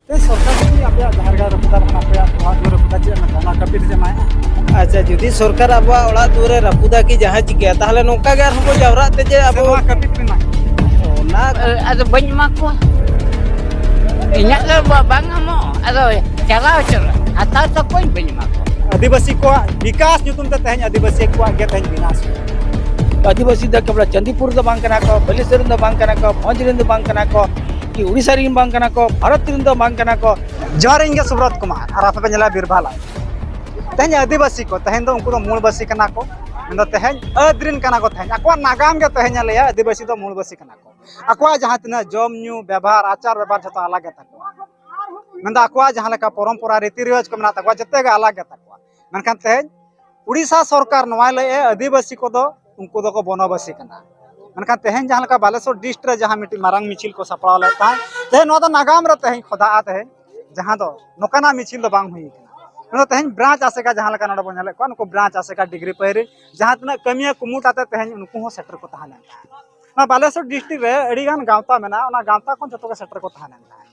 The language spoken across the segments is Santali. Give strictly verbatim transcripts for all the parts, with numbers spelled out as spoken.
ᱛᱮ ᱥᱚᱨᱠᱟᱨ ᱡᱩᱫᱤ ᱟᱯᱮᱭᱟᱜ ᱡᱟᱦᱮᱨ ᱜᱟᱲ ᱨᱟᱹᱯᱩᱫᱟ, ᱵᱟᱠᱷᱟᱱ ᱟᱯᱮᱭᱟᱜ ᱚᱲᱟᱜ ᱫᱩᱣᱟᱹᱨ ᱨᱟᱹᱯᱩᱫᱟ, ᱪᱮᱫ ᱮᱢ ᱢᱮᱛᱟᱭᱟ? ᱚᱱᱟ ᱠᱟᱹᱯᱤ ᱛᱮ ᱪᱮᱫ ᱮᱢ ᱮᱢᱟᱭᱟ? ᱟᱪᱪᱷᱟ, ᱡᱩᱫᱤ ᱥᱚᱨᱠᱟᱨ ᱟᱵᱚᱣᱟᱜ ᱚᱲᱟᱜ ᱫᱩᱣᱟᱹᱨᱮ ᱨᱟᱹᱯᱩᱫᱟ ᱠᱤ ᱡᱟᱦᱟᱸ ᱪᱤᱠᱟᱹᱭᱟ, ᱛᱟᱦᱚᱞᱮ ᱱᱚᱝᱠᱟ ᱜᱮ ᱟᱨᱦᱚᱸ ᱠᱚ ᱡᱟᱣᱨᱟᱜ ᱛᱮ ᱡᱮ ᱥᱮ ᱟᱵᱚ ᱱᱚᱣᱟ ᱠᱟᱹᱯᱤ ᱛᱮ ᱮᱢᱟᱭᱟ? ᱚᱱᱟ ᱟᱫᱚ ᱵᱟᱹᱧ ᱮᱢᱟ ᱠᱚᱣᱟ᱾ ᱤᱧᱟᱹᱜ ᱫᱚ ᱵᱟ-, ᱵᱟᱝ ᱮᱢᱚᱜ, ᱟᱫᱚ ᱪᱟᱞᱟᱣ ᱩᱛᱟᱹᱨᱚᱜ, ᱦᱟᱛᱟᱣ ᱛᱟᱠᱚᱧ, ᱵᱟᱹᱧ ᱮᱢᱟ ᱠᱚᱣᱟ᱾ ᱟᱹᱫᱤᱵᱟᱹᱥᱤ ᱠᱚᱣᱟᱜ ᱵᱤᱠᱟᱥ ᱧᱩᱛᱩᱢ ᱛᱮ ᱛᱮᱦᱮᱧ ᱟᱹᱫᱤᱵᱟᱹᱥᱤ ᱠᱚᱣᱟᱜ ᱜᱮ ᱛᱮᱦᱮᱧ ᱵᱤᱱᱟᱥ᱾ ᱟᱹᱫᱤᱵᱟᱹᱥᱤ ᱫᱚ ᱠᱮᱵᱚᱞ ᱪᱟᱸᱫᱤᱯᱩᱨ ᱫᱚ ᱵᱟᱝ ᱠᱟᱱᱟ ᱠᱚ, ᱵᱟᱞᱮᱥᱚᱨ ᱨᱮᱱ ᱫᱚ ᱵᱟᱝ ᱠᱟᱱᱟ ᱠᱚ, ᱵᱷᱚᱸᱡᱽ ᱨᱮᱱ ᱫᱚ ᱵᱟᱝ ᱠᱟᱱᱟ ᱠᱚ, ᱠᱤ ᱩᱲᱤᱥᱥᱟ ᱨᱮᱱ ᱵᱟᱝ ᱠᱟᱱᱟ ᱠᱚ, ᱵᱷᱟᱨᱚᱛ ᱨᱮᱱ ᱫᱚ ᱵᱟᱝ ᱠᱟᱱᱟ ᱠᱚ᱾ ᱡᱚᱦᱟᱨ, ᱤᱧ ᱜᱮ ᱥᱩᱵᱨᱚᱛ ᱠᱩᱢᱟᱨ, ᱟᱨ ᱟᱯᱮ ᱯᱮ ᱧᱮᱞᱟ ᱵᱤᱨᱵᱷᱟ ᱞᱟᱭᱤᱵᱷ᱾ ᱛᱮᱦᱮᱧ ᱟᱹᱫᱤᱵᱟᱹᱥᱤ ᱠᱚ, ᱛᱮᱦᱮᱧ ᱫᱚ ᱩᱱᱠᱩ ᱫᱚ ᱢᱩᱞᱵᱟᱹᱥᱤ ᱠᱟᱱᱟ ᱠᱚ, ᱢᱮᱱᱫᱚ ᱛᱮᱦᱮᱧ ᱟᱹᱫ ᱨᱮᱱ ᱠᱟᱱᱟ ᱠᱚ, ᱛᱮᱦᱮᱧ ᱟᱠᱚᱣᱟᱜ ᱱᱟᱜᱟᱢ ᱜᱮ ᱛᱮᱦᱮᱧ ᱮ ᱞᱟᱹᱭᱟ ᱟᱹᱫᱤᱵᱟᱹᱥᱤ ᱫᱚ ᱢᱩᱞᱵᱟᱹᱥᱤ ᱠᱟᱱᱟ ᱠᱚ᱾ ᱟᱠᱚᱣᱟᱜ ᱡᱟᱦᱟᱸ ᱛᱤᱱᱟᱹᱜ ᱡᱚᱢ ᱧᱩ, ᱵᱮᱵᱷᱟᱨ, ᱟᱪᱟᱨ ᱵᱮᱵᱷᱟᱨ ᱡᱷᱚᱛᱚ ᱟᱞᱟᱜᱽ ᱜᱮ ᱛᱟᱠᱚᱣᱟ᱾ ᱢᱮᱱᱫᱚ ᱟᱠᱚᱣᱟᱜ ᱡᱟᱦᱟᱸ ᱞᱮᱠᱟ ᱯᱚᱨᱚᱢᱯᱚᱨᱟ, ᱨᱤᱛᱤ ᱨᱮᱣᱟᱡᱽ ᱠᱚ ᱢᱮᱱᱟᱜ ᱛᱟᱠᱚᱣᱟ, ᱡᱚᱛᱚ ᱜᱮ ᱟᱞᱟᱜᱽ ᱜᱮ ᱛᱟᱠᱚᱣᱟ᱾ ᱢᱮᱱᱠᱷᱟᱱ ᱛᱮᱦᱮᱧ ᱩᱲᱤᱥᱥᱟ ᱥᱚᱨᱠᱟᱨ ᱱᱚᱣᱟᱭ ᱞᱟᱹᱭᱮᱫᱼᱟ, ᱟᱹᱫᱤᱵᱟᱹᱥᱤ ᱠᱚᱫᱚ ᱩᱱᱠᱩ ᱫᱚᱠᱚ ᱵᱚᱱᱚᱵᱟᱥᱤ ᱠᱟᱱᱟ᱾ ᱢᱮᱱᱠᱷᱟᱱ ᱛᱮᱦᱮᱧ ᱡᱟᱦᱟᱸ ᱞᱮᱠᱟ ᱵᱟᱞᱮᱥᱚᱨ ᱰᱤᱥᱴ ᱨᱮ ᱡᱟᱦᱟᱸ ᱢᱤᱫᱴᱤᱡ ᱢᱟᱨᱟᱝ ᱢᱤᱪᱷᱤᱞ ᱠᱚ ᱥᱟᱯᱲᱟᱣ ᱞᱮᱫ ᱛᱟᱦᱮᱸᱫ, ᱛᱮᱦᱮᱧ ᱱᱚᱣᱟ ᱫᱚ ᱱᱟᱜᱟᱢ ᱨᱮ ᱛᱮᱦᱮᱧ ᱠᱷᱚᱫᱟᱜᱼᱟ ᱛᱮᱦᱮᱧ, ᱡᱟᱦᱟᱸ ᱫᱚ ᱱᱚᱝᱠᱟᱱᱟᱜ ᱢᱤᱪᱷᱤᱞ ᱫᱚ ᱵᱟᱝ ᱦᱩᱭ ᱠᱟᱱᱟ᱾ ᱱᱚᱣᱟ ᱫᱚ ᱛᱮᱦᱮᱧ ᱵᱨᱟᱧᱪ ᱟᱥᱮᱠᱟ ᱡᱟᱦᱟᱸ ᱞᱮᱠᱟ ᱱᱚᱰᱮ ᱵᱚᱱ ᱧᱮᱞᱮᱫ ᱠᱚᱣᱟ, ᱱᱩᱠᱩ ᱵᱨᱟᱧᱪ ᱟᱥᱮᱠᱟ, ᱰᱤᱜᱽᱨᱤ ᱯᱟᱹᱭᱨᱤ, ᱡᱟᱦᱟᱸ ᱛᱤᱱᱟᱹᱜ ᱠᱟᱹᱢᱤᱭᱟᱹ ᱠᱩᱢᱩᱴ ᱟᱛᱮ ᱛᱮᱦᱮᱧ ᱩᱱᱠᱩ ᱦᱚᱸ ᱥᱮᱴᱮᱨ ᱠᱚ ᱛᱟᱦᱮᱸ ᱞᱮᱱ ᱛᱟᱦᱮᱸᱫ᱾ ᱱᱚᱣᱟ ᱵᱟᱞᱮᱥᱚᱨ ᱰᱤᱥᱴᱨᱤᱠᱴ ᱨᱮ ᱟᱹᱰᱤᱜᱟᱱ ᱜᱟᱶᱛᱟ ᱢᱮᱱᱟᱜᱼᱟ, ᱚᱱᱟ ᱜᱟᱶᱛᱟ ᱠᱷᱚᱱ ᱡᱚᱛᱚ ᱜᱮ ᱥᱮᱴᱮᱨ ᱠᱚ ᱛᱟᱦᱮᱸ ᱞᱮᱱ ᱛᱟᱦᱮᱸᱫ᱾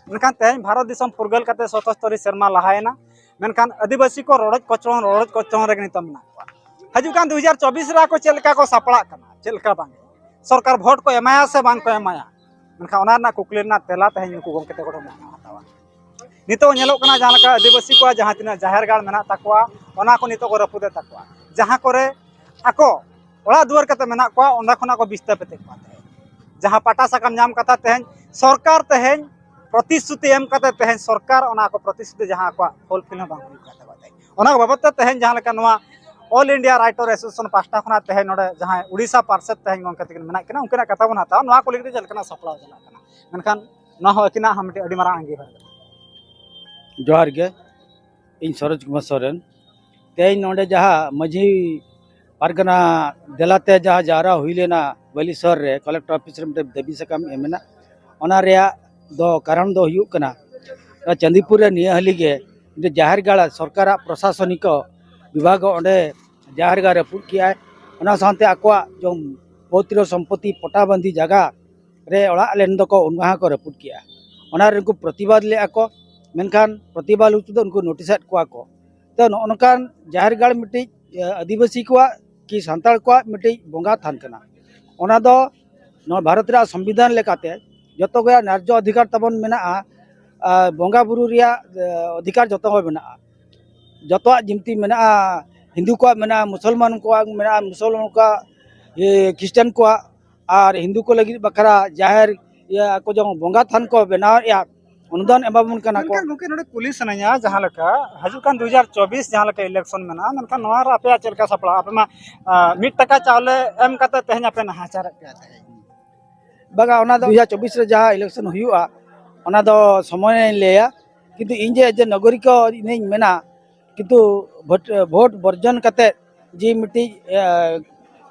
ᱢᱮᱱᱠᱷᱟᱱ ᱛᱮᱦᱮᱧ ᱵᱷᱟᱨᱚᱛ ᱫᱤᱥᱚᱢ ᱯᱷᱩᱨᱜᱟᱹᱞ ᱠᱟᱛᱮ ᱥᱚᱛᱚᱥᱛᱚᱨᱤ ᱥᱮᱨᱢᱟ ᱞᱟᱦᱟᱭᱮᱱᱟ, ᱢᱮᱱᱠᱷᱟᱱ ᱟᱹᱫᱤᱵᱟᱹᱥᱤ ᱠᱚ ᱨᱚᱰᱚᱡ ᱠᱚᱪᱞᱚᱱ, ᱨᱚᱰᱚᱡ ᱠᱚᱪᱞᱚᱱ ᱨᱮᱜᱮ ᱱᱤᱛᱚᱜ ᱢᱮᱱᱟᱜ ᱠᱚᱣᱟ᱾ ᱦᱤᱡᱩᱜ ᱠᱟᱱ ᱫᱩ ᱦᱟᱡᱟᱨ ᱪᱚᱵᱵᱤᱥ ᱨᱮ ᱟᱠᱚ ᱪᱮᱫ ᱞᱮᱠᱟ ᱠᱚ ᱥᱟᱯᱲᱟᱜ ᱠᱟᱱᱟ, ᱪᱮᱫ ᱞᱮᱠᱟ ᱵᱟᱝ, ᱥᱚᱨᱠᱟᱨ ᱵᱷᱳᱴ ᱠᱚ ᱮᱢᱟᱭᱟ ᱥᱮ ᱵᱟᱝ ᱠᱚ ᱮᱢᱟᱭᱟ? ᱢᱮᱱᱠᱷᱟᱱ ᱚᱱᱟ ᱨᱮᱱᱟᱜ ᱠᱩᱠᱞᱤ ᱨᱮᱱᱟᱜ ᱛᱮᱞᱟ ᱛᱮᱦᱮᱧ ᱱᱩᱠᱩ ᱜᱚᱢᱠᱮ ᱛᱟᱠᱚ ᱴᱷᱮᱱ ᱵᱚᱱ ᱦᱟᱛᱟᱣᱟ᱾ ᱱᱤᱛᱚᱜ ᱧᱮᱞᱚᱜ ᱠᱟᱱᱟ, ᱡᱟᱦᱟᱸ ᱞᱮᱠᱟ ᱟᱹᱫᱤᱵᱟᱹᱥᱤ ᱠᱚᱣᱟᱜ ᱡᱟᱦᱟᱸ ᱛᱤᱱᱟᱹᱜ ᱡᱟᱦᱮᱨ ᱜᱟᱲ ᱢᱮᱱᱟᱜ ᱛᱟᱠᱚᱣᱟ, ᱚᱱᱟ ᱠᱚ ᱱᱤᱛᱚᱜ ᱠᱚ ᱨᱟᱹᱯᱩᱫᱮᱫ ᱛᱟᱠᱚᱣᱟ᱾ ᱡᱟᱦᱟᱸ ᱠᱚᱨᱮ ᱟᱠᱚ ᱚᱲᱟᱜ ᱫᱩᱣᱟᱹᱨ ᱠᱟᱛᱮ ᱢᱮᱱᱟᱜ ᱠᱚᱣᱟ, ᱚᱸᱰᱮ ᱠᱷᱚᱱᱟᱜ ᱠᱚ ᱵᱤᱥᱛᱟᱯᱤᱛᱮᱫ ᱠᱚᱣᱟ᱾ ᱛᱮᱦᱮᱧ ᱡᱟᱦᱟᱸ ᱯᱟᱴᱟ ᱥᱟᱠᱟᱢ ᱧᱟᱢ ᱠᱟᱛᱷᱟ, ᱛᱮᱦᱮᱧ ᱥᱚᱨᱠᱟᱨ ᱛᱮᱦᱮᱧ ᱯᱨᱚᱛᱤᱥᱨᱩᱛᱤ ᱮᱢ ᱠᱟᱛᱮ, ᱛᱮᱦᱮᱧ ᱥᱚᱨᱠᱟᱨ ᱚᱱᱟ ᱠᱚ ᱯᱨᱚᱛᱤᱥᱨᱩᱛᱤ ᱡᱟᱦᱟᱸ ᱟᱠᱚᱣᱟᱜ ᱯᱷᱩᱞᱯᱷᱤᱞ ᱦᱚᱸ ᱵᱟᱝ ᱦᱩᱭᱩᱜ ᱠᱟᱱ ᱛᱟᱠᱚᱣᱟ᱾ ᱛᱮᱦᱮᱧ ᱚᱱᱟ ᱠᱚ ᱵᱟᱵᱚᱫ ᱛᱮ ᱛᱮᱦᱮᱧ ᱡᱟᱦᱟᱸ ᱞᱮᱠᱟ ᱱᱚᱣᱟ ᱚᱞ ᱤᱱᱰᱤᱭᱟ ᱨᱟᱭᱴᱚᱨ ᱮᱥᱳᱥᱤᱭᱮᱥᱚᱱ ᱯᱟᱦᱴᱟ ᱠᱷᱚᱱᱟᱜ ᱛᱮᱦᱮᱧ ᱱᱚᱰᱮ ᱡᱟᱦᱟᱸᱭ ᱩᱲᱤᱥᱥᱟ ᱯᱟᱨᱥᱮᱫ ᱛᱮᱦᱮᱧ ᱜᱚᱢᱠᱮ ᱛᱟᱹᱠᱤᱱ ᱢᱮᱱᱟᱜ ᱠᱤᱱᱟ, ᱩᱱᱠᱤᱱᱟᱜ ᱠᱟᱛᱷᱟ ᱵᱚᱱ ᱦᱟᱛᱟᱣᱟ, ᱱᱚᱣᱟ ᱠᱚ ᱞᱟᱹᱜᱤᱫ ᱛᱮ ᱪᱮᱫ ᱞᱮᱠᱟᱱᱟᱜ ᱥᱟᱯᱲᱟᱣ ᱪᱟᱞᱟᱜ ᱠᱟᱱᱟ᱾ ᱢᱮᱱᱠᱷᱟᱱ ᱱᱚᱣᱟ ᱦᱚᱸ ᱟᱹᱠᱤᱱᱟᱜ ᱦᱚᱸ ᱢᱤᱫᱴᱤᱡ ᱟᱹᱰᱤ ᱢᱟᱨᱟᱝ ᱟᱸᱜᱤᱵᱷᱟᱨ ᱠᱟᱱᱟ᱾ ᱡᱚᱦᱟᱨ ᱜᱮ, ᱤᱧ ᱥᱚᱨᱳᱡᱽ ᱠᱩᱢᱟᱨ ᱥᱚᱨᱮᱱ᱾ ᱛᱮᱦᱮᱧ ᱱᱚᱰᱮ ᱡᱟᱦᱟᱸ ᱢᱟᱹᱡᱷᱤ ᱯᱟᱨᱜᱟᱱᱟ ᱫᱮᱞᱟᱛᱮ ᱡᱟᱦᱟᱸ ᱡᱟᱣᱨᱟ ᱦᱩᱭ ᱞᱮᱱᱟ ᱵᱟᱞᱤᱥᱚᱨ ᱨᱮ, ᱠᱟᱞᱮᱠᱴᱚᱨ ᱚᱯᱷᱤᱥ ᱨᱮ ᱢᱤᱫᱴᱮᱱ ᱫᱟᱹᱵᱤ ᱥᱟᱠᱟᱢ ᱮᱢ ᱮᱱᱟ, ᱚᱱᱟ ᱨᱮᱭᱟᱜ ᱫᱚ ᱠᱟᱨᱚᱱ ᱫᱚ ᱦᱩᱭᱩᱜ ᱠᱟᱱᱟ, ᱱᱚᱣᱟ ᱪᱟᱸᱫᱤᱯᱩᱨ ᱨᱮ ᱱᱤᱭᱟᱹ ᱦᱟᱹᱞᱤ ᱜᱮ ᱢᱤᱫᱴᱮᱱ ᱡᱟᱦᱮᱨ ᱜᱟᱲ ᱥᱚᱨᱠᱟᱨᱟᱜ ᱯᱨᱚᱥᱟᱥᱚᱱᱤᱠ ᱵᱤᱵᱷᱟᱜᱽ ᱚᱸᱰᱮ ᱡᱟᱦᱮᱨ ᱜᱟᱲ ᱨᱟᱹᱯᱩᱫ ᱠᱮᱜᱼᱟᱭ, ᱚᱱᱟ ᱥᱟᱶᱛᱮ ᱟᱠᱚᱣᱟᱜ ᱡᱚᱢ ᱯᱚᱵᱤᱛᱨᱚ ᱥᱚᱢᱯᱚᱛᱤ ᱯᱚᱴᱟᱵᱟᱱᱫᱤ ᱡᱟᱭᱜᱟ ᱨᱮ ᱚᱲᱟᱜ ᱞᱮᱱ ᱫᱚᱠᱚ ᱚᱱᱟ ᱦᱚᱸᱠᱚ ᱨᱟᱹᱯᱩᱫ ᱠᱮᱜᱼᱟ᱾ ᱚᱱᱟ ᱨᱮ ᱩᱱᱠᱩ ᱯᱨᱚᱛᱤᱵᱟᱫ ᱞᱮᱫᱼᱟ ᱠᱚ᱾ ᱢᱮᱱᱠᱷᱟᱱ ᱯᱨᱚᱛᱤᱵᱟᱫ ᱦᱩᱭ ᱛᱮᱫᱚ ᱩᱱᱠᱩ ᱱᱳᱴᱤᱥ ᱟᱫ ᱠᱚᱣᱟ ᱠᱚ᱾ ᱛᱚ, ᱱᱚᱜᱼᱚ ᱱᱚᱝᱠᱟᱱ ᱡᱟᱦᱮᱨ ᱜᱟᱲ ᱢᱤᱫᱴᱤᱡ, ᱮ, ᱟᱹᱫᱤᱵᱟᱹᱥᱤ ᱠᱚᱣᱟᱜ ᱠᱤ ᱥᱟᱱᱛᱟᱲ ᱠᱚᱣᱟᱜ ᱢᱤᱫᱴᱤᱡ ᱵᱚᱸᱜᱟ ᱛᱷᱟᱱ ᱠᱟᱱᱟ᱾ ᱚᱱᱟ ᱫᱚ ᱱᱚᱣᱟ ᱵᱷᱟᱨᱚᱛ ᱨᱮᱭᱟᱜ ᱥᱚᱝᱵᱤᱫᱷᱟᱱ ᱞᱮᱠᱟᱛᱮ ᱡᱚᱛᱚ ᱜᱮ ᱱᱟᱨᱡᱚ ᱚᱫᱷᱤᱠᱟᱨ ᱛᱟᱵᱚᱱ ᱢᱮᱱᱟᱜᱼᱟ᱾ ᱟᱨ ᱵᱚᱸᱜᱟ ᱵᱩᱨᱩ ᱨᱮᱭᱟᱜ, ᱮ, ᱚᱫᱷᱤᱠᱟᱨ ᱡᱚᱛᱚ ᱦᱚᱲ ᱢᱮᱱᱟᱜᱼᱟ᱾ ᱡᱚᱛᱚᱣᱟᱜ ᱡᱤᱱᱛᱤ ᱢᱮᱱᱟᱜᱼᱟ᱾ ᱦᱤᱱᱫᱩ ᱠᱚᱣᱟᱜ ᱢᱮᱱᱟᱜᱼᱟ, ᱢᱩᱥᱚᱞᱢᱟᱱ ᱠᱚᱣᱟᱜ ᱢᱮᱱᱟᱜᱼᱟ, ᱢᱩᱥᱚᱞᱢᱟᱱ ᱠᱚᱣᱟᱜ, ᱤᱭᱟᱹ, ᱠᱷᱨᱤᱥᱴᱟᱱ ᱠᱚᱣᱟᱜ, ᱟᱨ ᱦᱤᱱᱫᱩ ᱠᱚ ᱞᱟᱹᱜᱤᱫ ᱵᱟᱠᱷᱨᱟ ᱡᱟᱦᱮᱨ, ᱤᱭᱟᱹ, ᱟᱠᱚ ᱡᱮᱢᱚᱱ ᱵᱚᱸᱜᱟ ᱛᱷᱟᱱ ᱠᱚ ᱵᱮᱱᱟᱣᱮᱫᱼᱟ, ᱚᱱᱩᱫᱟᱱ ᱮᱢᱟᱵᱚᱱ ᱠᱟᱱᱟ ᱠᱚ᱾ ᱢᱮᱱᱠᱷᱟᱱ ᱜᱚᱢᱠᱮ, ᱱᱚᱰᱮ ᱠᱩᱞᱤ ᱥᱟᱱᱟᱧᱟ, ᱡᱟᱦᱟᱸ ᱞᱮᱠᱟ ᱦᱤᱡᱩᱜ ᱠᱟᱱ ᱫᱩ ᱦᱟᱡᱟᱨ ᱪᱚᱵᱵᱤᱥ ᱡᱟᱦᱟᱸ ᱞᱮᱠᱟ ᱤᱞᱮᱠᱥᱚᱱ ᱢᱮᱱᱟᱜᱼᱟ, ᱢᱮᱱᱠᱷᱟᱱ ᱱᱚᱣᱟ ᱨᱮ ᱟᱯᱮᱭᱟᱜ ᱪᱮᱫ ᱞᱮᱠᱟ ᱥᱟᱯᱲᱟᱣ? ᱟᱯᱮ ᱢᱟ, ᱟ, ᱢᱤᱫ ᱴᱟᱠᱟ ᱪᱟᱣᱞᱮ ᱮᱢ ᱠᱟᱛᱮ ᱛᱮᱦᱮᱧ ᱟᱯᱮ ᱱᱟᱦᱟᱪᱟᱨᱮᱫ ᱯᱮᱭᱟ ᱛᱮᱦᱮᱧ᱾ ᱵᱟᱝᱟ, ᱚᱱᱟ ᱫᱚ ᱫᱩ ᱦᱟᱡᱟᱨ ᱪᱚᱵᱵᱤᱥ ᱨᱮ ᱡᱟᱦᱟᱸ ᱤᱞᱮᱠᱥᱚᱱ ᱦᱩᱭᱩᱜᱼᱟ, ᱚᱱᱟ ᱫᱚ ᱥᱚᱢᱚᱭᱮᱧ ᱞᱟᱹᱭᱟ᱾ ᱠᱤᱱᱛᱩ ᱤᱧ ᱡᱮ, ᱡᱮ ᱱᱟᱜᱚᱨᱤᱠ ᱤᱧ ᱢᱮᱱᱟ, ᱠᱤᱱᱛᱩ ᱵᱷᱳᱴ, ᱵᱷᱳᱴ ᱵᱚᱨᱡᱚᱱ ᱠᱟᱛᱮ ᱡᱮ ᱢᱤᱫᱴᱤᱡ, ᱮ,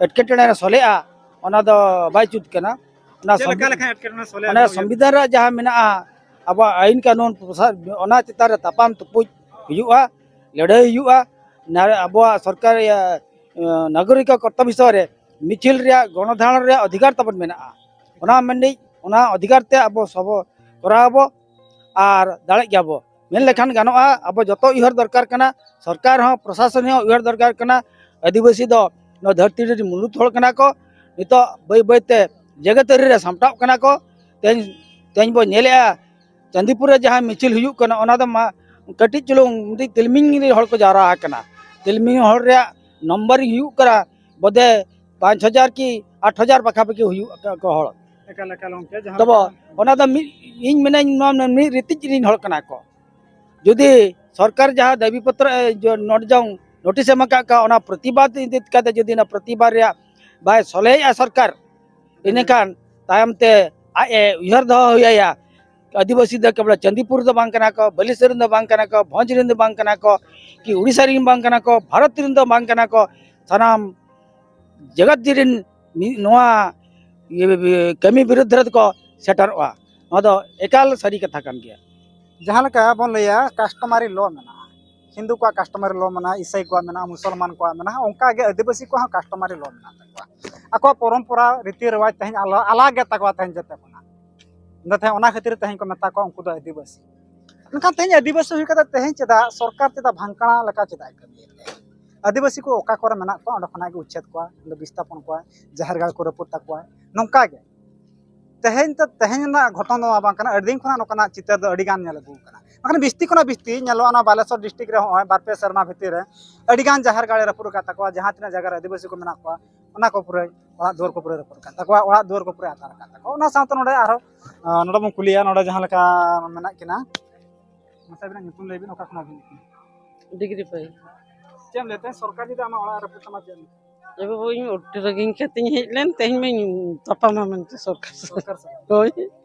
ᱮᱴᱠᱮᱴᱚᱬᱮ ᱨᱮ ᱥᱚᱞᱦᱮᱜᱼᱟ, ᱚᱱᱟ ᱫᱚ ᱵᱟᱭ ᱡᱩᱛ ᱠᱟᱱᱟ᱾ ᱚᱱᱟ ᱪᱮᱫ ᱞᱮᱠᱟ ᱥᱚᱝᱵᱤ-, ᱞᱮᱠᱷᱟᱱ ᱮᱴᱠᱮᱴᱚᱬᱮ ᱥᱚᱞᱦᱮ ᱚᱱᱟ ᱜᱟᱱᱚᱜᱼᱟ? ᱥᱚᱝᱵᱤᱫᱷᱟᱱ ᱨᱮ ᱡᱟᱦᱟᱸ ᱢᱮᱱᱟᱜᱼᱟ, ᱟᱵᱚᱣᱟᱜ ᱟᱹᱭᱤᱱ ᱠᱟᱹᱱᱩᱱ ᱯᱨᱚᱥᱟ-, ᱚᱱᱟ ᱪᱮᱛᱟᱱ ᱨᱮ ᱛᱟᱯᱟᱢ ᱛᱩᱯᱩᱡ ᱦᱩᱭᱩᱜᱼᱟ, ᱞᱟᱹᱲᱦᱟᱹᱭ ᱦᱩᱭᱩᱜᱼᱟ᱾ ᱱᱟ-, ᱟᱵᱚᱣᱟᱜ ᱥᱚᱨᱠᱟᱨ, ᱤᱭᱟᱹ, ᱱᱟᱜᱚᱨᱤᱠ ᱠᱚᱨᱛᱚᱵᱵᱚ ᱵᱤᱥᱚᱭ ᱨᱮ ᱢᱤᱪᱷᱤᱞ ᱨᱮᱭᱟᱜ, ᱜᱚᱬᱚᱫᱷᱟᱨᱚᱬ ᱨᱮᱭᱟᱜ ᱚᱫᱷᱤᱠᱟᱨ ᱛᱟᱵᱚᱱ ᱢᱮᱱᱟᱜᱼᱟ᱾ ᱚᱱᱟ ᱢᱮᱱᱫᱟᱹᱧ, ᱚᱱᱟ ᱚᱫᱷᱤᱠᱟᱨ ᱛᱮ ᱟᱵᱚ ᱥᱚᱵᱚ ᱠᱚᱨᱟᱣ ᱟᱵᱚ ᱟᱨ ᱫᱟᱲᱮᱜ ᱜᱮᱭᱟᱵᱚ᱾ ᱢᱮᱱ ᱞᱮᱠᱷᱟᱱ ᱜᱟᱱᱚᱜᱼᱟ, ᱟᱵᱚ ᱡᱚᱛᱚ ᱩᱭᱦᱟᱹᱨ ᱫᱚᱨᱠᱟᱨ ᱠᱟᱱᱟ, ᱥᱚᱨᱠᱟᱨ ᱦᱚᱸ, ᱯᱨᱚᱥᱟᱥᱚᱱ ᱦᱚᱸ ᱩᱭᱦᱟᱹᱨ ᱫᱚᱨᱠᱟᱨ ᱠᱟᱱᱟ᱾ ᱟᱹᱫᱤᱵᱟᱹᱥᱤ ᱫᱚ ᱱᱚᱣᱟ ᱫᱷᱟᱹᱨᱛᱤ ᱨᱮᱱ ᱢᱩᱞᱩᱫ ᱦᱚᱲ ᱠᱟᱱᱟ ᱠᱚ᱾ ᱱᱤᱛᱚᱜ ᱵᱟᱹᱭ ᱵᱟᱹᱭᱛᱮ ᱡᱮᱜᱮᱛ ᱟᱹᱨᱤ ᱨᱮ ᱥᱟᱢᱴᱟᱜ ᱠᱟᱱᱟ ᱠᱚ᱾ ᱛᱮᱦᱮᱧ, ᱛᱮᱦᱮᱧ ᱵᱚ ᱧᱮᱞᱮᱜᱼᱟ, ᱪᱟᱸᱫᱤᱯᱩᱨ ᱨᱮ ᱡᱟᱦᱟᱸ ᱢᱤᱪᱷᱤᱞ ᱦᱩᱭᱩᱜ ᱠᱟᱱᱟ, ᱚᱱᱟ ᱫᱚ ᱢᱟ ᱠᱟᱹᱴᱤᱡ ᱪᱩᱞᱩᱝ ᱢᱤᱫᱴᱤᱡ ᱛᱤᱞᱢᱤᱧ ᱨᱮ ᱦᱚᱲ ᱠᱚ ᱡᱟᱣᱨᱟ ᱟᱠᱟᱱᱟ᱾ ᱛᱤᱞᱢᱤᱧ ᱦᱚᱲ ᱨᱮᱭᱟᱜ ᱱᱚᱢᱵᱚᱨᱤᱝ ᱦᱩᱭᱩᱜ ᱠᱟᱱᱟ ᱵᱚᱫᱮ ᱯᱟᱸᱪ ᱦᱟᱡᱟᱨ ᱠᱤ ᱟᱴ ᱦᱟᱡᱟᱨ ᱯᱟᱠᱷᱟᱯᱟᱠᱷᱤ ᱦᱩᱭᱩᱜ ᱟᱠᱚ ᱦᱚᱲ᱾ ᱮᱠᱟᱞ, ᱮᱠᱟᱞ ᱜᱚᱢᱠᱮ, ᱡᱟᱦᱟᱸ ᱛᱚᱵᱮ ᱞᱮᱠᱟ ᱚᱱᱟ ᱫᱚ ᱢᱤᱫ, ᱤᱧ ᱢᱮᱱᱟᱹᱧ, ᱱᱚᱣᱟ ᱢᱤᱫ ᱨᱤᱛᱤᱡ ᱨᱤᱱ ᱦᱚᱲ ᱠᱟᱱᱟ ᱠᱚ᱾ ᱡᱩᱫᱤ ᱥᱚᱨᱠᱟᱨ ᱡᱟᱦᱟᱸ ᱫᱟᱹᱵᱤ ᱯᱚᱛᱨᱚ, ᱮ, ᱡᱚ-, ᱱᱚᱰᱮ ᱡᱚᱝ ᱱᱳᱴᱤᱥ ᱮᱢ ᱟᱠᱟᱫ ᱠᱚᱣᱟ, ᱚᱱᱟ ᱯᱨᱚᱛᱤᱵᱟᱫ ᱤᱫᱤ ᱠᱟᱛᱮ ᱡᱩᱫᱤ ᱚᱱᱟ ᱯᱨᱚᱛᱤᱵᱟᱫ ᱨᱮᱭᱟᱜ ᱵᱟᱭ ᱥᱚᱞᱦᱮᱭᱮᱜᱼᱟ ᱥᱚᱨᱠᱟᱨ, ᱤᱱᱟᱹᱠᱷᱟᱱ ᱛᱟᱭᱚᱢ ᱛᱮ ᱟᱡ ᱮ ᱩᱭᱦᱟᱹᱨ ᱫᱚᱦᱚ ᱦᱩᱭᱟᱭᱟ᱾ ᱟᱹᱫᱤᱵᱟᱹᱥᱤ ᱫᱚ ᱠᱮᱵᱚᱞ ᱪᱟᱸᱫᱤᱯᱩᱨ ᱫᱚ ᱵᱟᱝ ᱠᱟᱱᱟ ᱠᱚ, ᱵᱟᱹᱞᱤᱥᱟᱹᱨ ᱨᱮᱱ ᱫᱚ ᱵᱟᱝ ᱠᱟᱱᱟ ᱠᱚ, ᱵᱷᱚᱸᱡᱽ ᱨᱮᱱ ᱫᱚ ᱵᱟᱝ ᱠᱟᱱᱟ ᱠᱚ, ᱠᱤ ᱩᱲᱤᱥᱥᱟ ᱨᱮᱱ ᱵᱟᱝ ᱠᱟᱱᱟ ᱠᱚ, ᱵᱷᱟᱨᱚᱛ ᱨᱮᱱ ᱫᱚ ᱵᱟᱝ ᱠᱟᱱᱟ ᱠᱚ, ᱥᱟᱱᱟᱢ ᱡᱮᱜᱮᱛ ᱨᱮᱱ ᱢᱤ-, ᱱᱚᱣᱟ ᱤᱭᱟᱹ, ᱤᱭᱟᱹ, ᱠᱟᱹᱢᱤ ᱵᱤᱨᱩᱫᱽ ᱨᱮ ᱫᱚᱠᱚ ᱥᱮᱴᱮᱨᱚᱜᱼᱟ᱾ ᱱᱚᱣᱟ ᱫᱚ ᱮᱠᱟᱞ ᱥᱟᱹᱨᱤ ᱠᱟᱛᱷᱟ ᱠᱟᱱ ᱜᱮᱭᱟ᱾ ᱡᱟᱦᱟᱸ ᱞᱮᱠᱟ ᱵᱚᱱ ᱞᱟᱹᱭᱟ, ᱠᱟᱥᱴᱚᱢᱟᱨᱤ ᱞᱚ ᱢᱮᱱᱟᱜᱼᱟ, ᱦᱤᱱᱫᱩ ᱠᱚᱣᱟᱜ ᱠᱟᱥᱴᱚᱢᱟᱨᱤ ᱞᱚ ᱢᱮᱱᱟᱜᱼᱟ, ᱤᱥᱟᱹᱭ ᱠᱚᱣᱟᱜ ᱢᱮᱱᱟᱜᱼᱟ, ᱢᱩᱥᱚᱞᱢᱟᱱ ᱠᱚᱣᱟᱜ ᱢᱮᱱᱟᱜᱼᱟ, ᱚᱱᱠᱟ ᱜᱮ ᱟᱹᱫᱤᱵᱟᱹᱥᱤ ᱠᱚᱣᱟᱜ ᱦᱚᱸ ᱠᱟᱥᱴᱚᱢᱟᱨᱤ ᱞᱚ ᱢᱮᱱᱟᱜ ᱛᱟᱠᱚᱣᱟ᱾ ᱟᱠᱚᱣᱟᱜ ᱯᱚᱨᱚᱢᱯᱚᱨᱟ, ᱨᱤᱛᱤ ᱨᱮᱣᱟᱡᱽ ᱛᱮᱦᱮᱧ ᱟᱞᱟ-, ᱟᱞᱟᱜᱽ ᱜᱮ ᱛᱟᱠᱚᱣᱟ ᱛᱮᱦᱮᱧ ᱡᱚᱛᱚ ᱠᱷᱚᱱᱟᱜ᱾ ᱚᱱᱟ ᱛᱮ ᱚᱱᱟ ᱠᱷᱟᱹᱛᱤᱨ ᱛᱮᱦᱮᱧ ᱠᱚ ᱢᱮᱛᱟ ᱠᱚᱣᱟ ᱩᱱᱠᱩ ᱫᱚ ᱟᱹᱫᱤᱵᱟᱹᱥᱤ᱾ ᱢᱮᱱᱠᱷᱟᱱ ᱛᱮᱦᱮᱧ ᱟᱹᱫᱤᱵᱟᱹᱥᱤ ᱦᱩᱭ ᱠᱟᱛᱮ ᱛᱮᱦᱮᱧ ᱪᱮᱫᱟᱜ ᱥᱚᱨᱠᱟᱨ ᱪᱮᱫᱟᱜ ᱵᱷᱟᱝᱠᱲᱟ ᱞᱮᱠᱟ ᱪᱮᱫᱟᱜ ᱮ ᱠᱟᱹᱢᱤᱭᱮᱫ ᱛᱟᱦᱮᱸᱫ? ᱟᱹᱫᱤᱵᱟᱹᱥᱤ ᱠᱚ ᱚᱠᱟ ᱠᱚᱨᱮ ᱢᱮᱱᱟᱜ ᱠᱚᱣᱟ, ᱚᱸᱰᱮ ᱠᱷᱚᱱᱟᱜ ᱜᱮ ᱩᱪᱷᱮᱫ ᱠᱚᱣᱟ, ᱚᱸᱰᱮ ᱵᱤᱥᱛᱷᱟᱯᱚᱱ ᱠᱚᱣᱟ, ᱡᱟᱦᱮᱨ ᱜᱟᱲ ᱠᱚ ᱨᱟᱹᱯᱩᱫ ᱛᱟᱠᱚᱣᱟ᱾ ᱱᱚᱝᱠᱟ ᱜᱮ ᱛᱮᱦᱮᱧ ᱛᱮ, ᱛᱮᱦᱮᱧ ᱨᱮᱱᱟᱜ ᱜᱷᱚᱴᱚᱱ ᱫᱚ ᱵᱟᱝ ᱠᱟᱱᱟ, ᱟᱹᱰᱤ ᱫᱤᱱ ᱠᱷᱚᱱᱟᱜ ᱱᱚᱝᱠᱟᱱᱟᱜ ᱪᱤᱛᱟᱹᱨ ᱫᱚ ᱟᱹᱰᱤ ᱜᱟᱱ ᱧᱮᱞ ᱟᱹᱜᱩ ᱠᱟᱱᱟ᱾ ᱢᱮᱱᱠᱷᱟᱱ ᱵᱤᱥᱛᱤ ᱠᱷᱚᱱᱟᱜ ᱵᱤᱥᱛᱤ ᱧᱮᱞᱚᱜᱼᱟ ᱱᱚᱣᱟ ᱵᱟᱞᱮᱥᱚᱨ ᱰᱤᱥᱴᱨᱤᱠᱴ ᱨᱮ ᱦᱚᱸᱜᱼᱚᱭ ᱵᱟᱨ ᱯᱮ ᱥᱮᱨᱢᱟ ᱵᱷᱤᱛᱤᱨ ᱨᱮ ᱟᱹᱰᱤ ᱜᱟᱱ ᱡᱟᱦᱮᱨ ᱜᱟᱲ ᱮ ᱨᱟᱹᱯᱩᱫ ᱟᱠᱟᱫ ᱛᱟᱠᱚᱣᱟ, ᱡᱟᱦᱟᱸ ᱛᱤᱱᱟᱹᱜ ᱡᱟᱭᱜᱟ ᱨᱮ ᱟᱹᱫᱤᱵᱟᱹᱥᱤ ᱠᱚ ᱢᱮᱱᱟᱜ ᱠᱚᱣᱟ, ᱚᱱᱟ ᱠᱚ ᱯᱩᱨᱟᱹ ᱚᱲᱟᱜ ᱫᱩᱣᱟᱹᱨ ᱠᱚ ᱯᱩᱨᱟᱹ ᱨᱟᱹᱯᱩᱫ ᱟᱠᱟᱫ ᱛᱟᱠᱚᱣᱟ, ᱚᱲᱟᱜ ᱫᱩᱣᱟᱹᱨ ᱠᱚ ᱯᱩᱨᱟᱹ ᱟᱛᱟᱨ ᱟᱠᱟᱫ ᱛᱟᱠᱚᱣᱟ᱾ ᱚᱱᱟ ᱥᱟᱶᱛᱮ ᱱᱚᱰᱮ ᱟᱨᱦᱚᱸ, ᱟᱸ, ᱱᱚᱰᱮ ᱵᱚᱱ ᱠᱩᱞᱤᱭᱟ, ᱱᱚᱰᱮ ᱡᱟᱦᱟᱸ ᱞᱮᱠᱟ ᱢᱮᱱᱟᱜ ᱠᱤᱱᱟ, ᱢᱟᱥᱮ ᱟᱹᱵᱤᱱᱟᱜ ᱧᱩᱛᱩᱢ ᱞᱟᱹᱭ ᱵᱤᱱ, ᱚᱠᱟ ᱠᱷᱚᱱᱟᱜ ᱵᱤᱱ ᱦᱮᱡ ᱠᱟᱱᱟ? ᱰᱤᱜᱽᱨᱤ ᱯᱟᱹᱭ᱾ ᱪᱮᱫ ᱮᱢ ᱞᱟᱹᱭ ᱛᱮ, ᱥᱚᱨᱠᱟᱨ ᱡᱩᱫᱤ ᱟᱢᱟᱜ ᱚᱲᱟᱜ ᱨᱟᱹᱯᱩᱫ ᱛᱟᱢᱟ, ᱪᱮᱫ ᱮᱢ? ᱮ ᱵᱟᱹᱵᱩ, ᱤᱧ ᱚᱴᱤ ᱨᱮᱜᱮᱧ ᱠᱟᱛᱮᱧ ᱦᱮᱡ ᱞᱮᱱ, ᱛᱮᱦᱮᱧ ᱢᱟᱧ ᱛᱟᱯᱟᱢᱟ ᱢᱮᱱᱛᱮ ᱥᱚᱨᱠᱟᱨ ᱥᱟᱞᱟᱜ᱾ ᱥᱚᱨᱠᱟᱨ ᱥᱟᱞᱟᱜ? ᱦᱳᱭ᱾